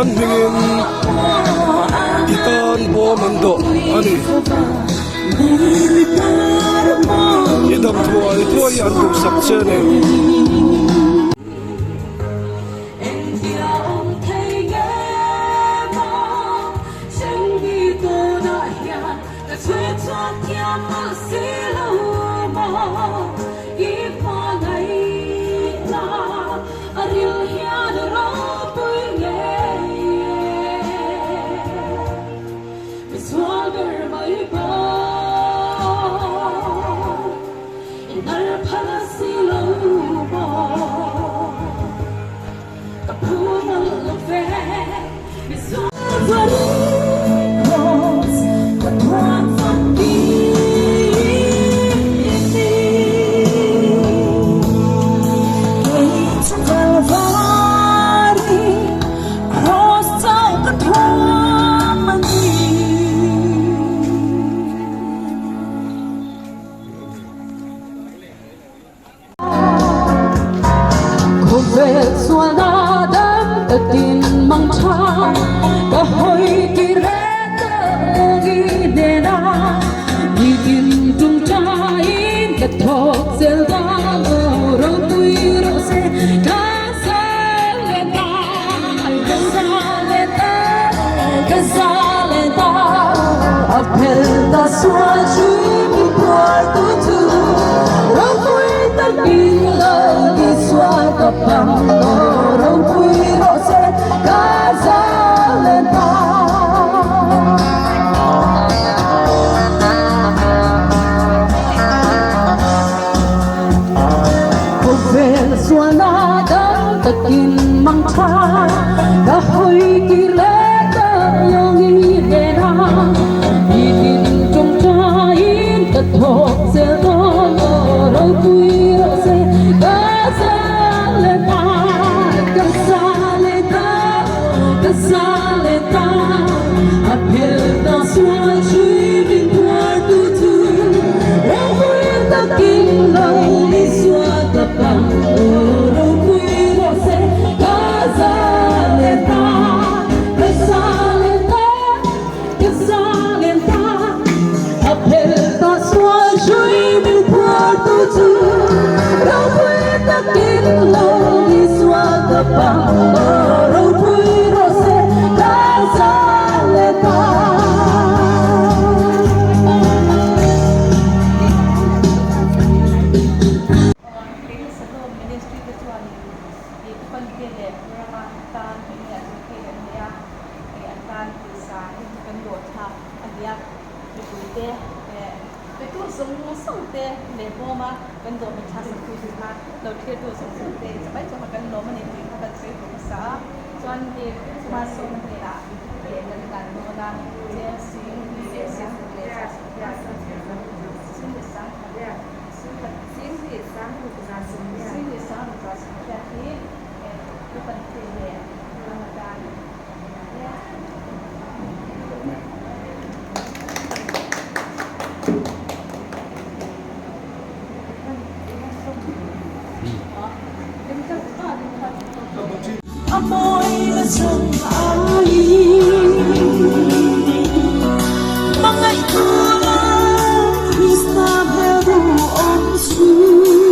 Pathian hmingin i tan bawm an dawh a ni. I dam thuai thuai an duhsak che a ni.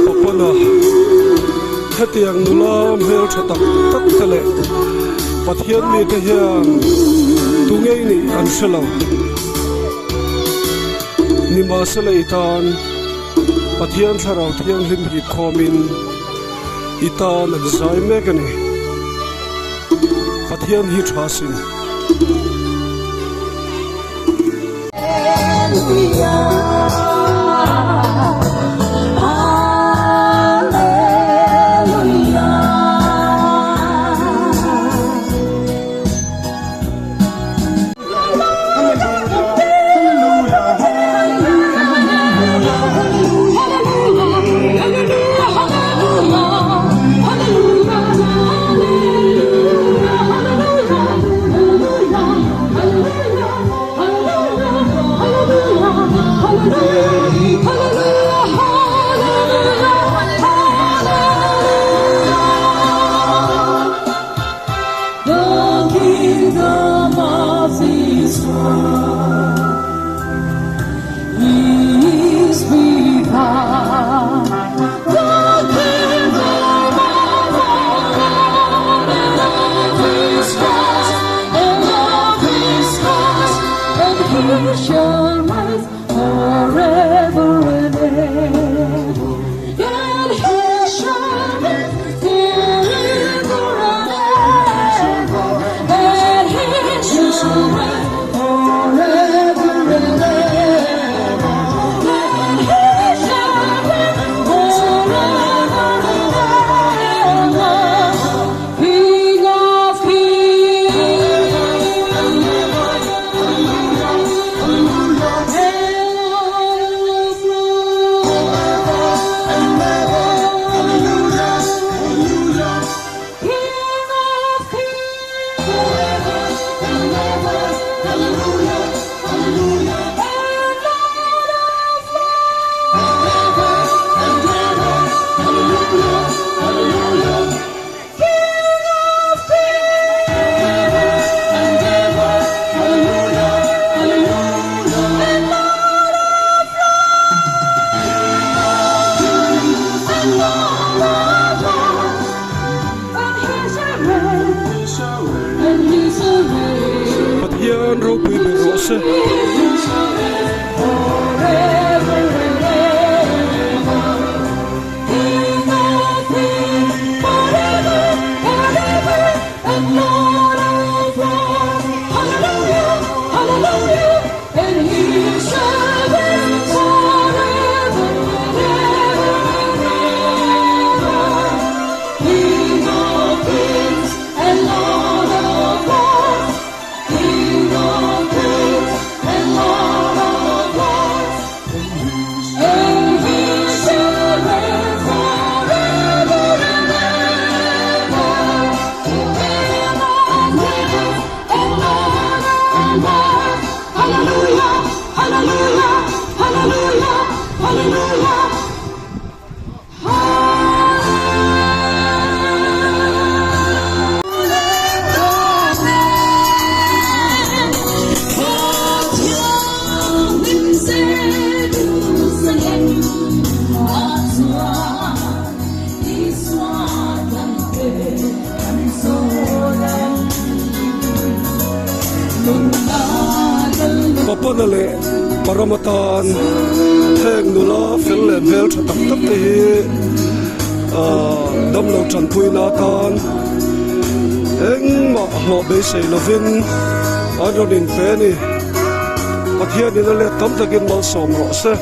Papana hetiang nula hmel tha tak tak te leh Pathian mite hian tu ngei nih an hre lo. Nimahsela i tan Pathian Thlarau Thianghlim hip khawmin i tan an zai mek a ni. Pathian hi tha sin. Pathian ropui ber rawh se. Papana leh Parama tan heng nula fel leh hmel tha tak tak te hi ahh damlo tanpuina atan engmah hlawh beisei lovin an rawn inpe a ni. Pathianin a let tam takin malsawm rawh se.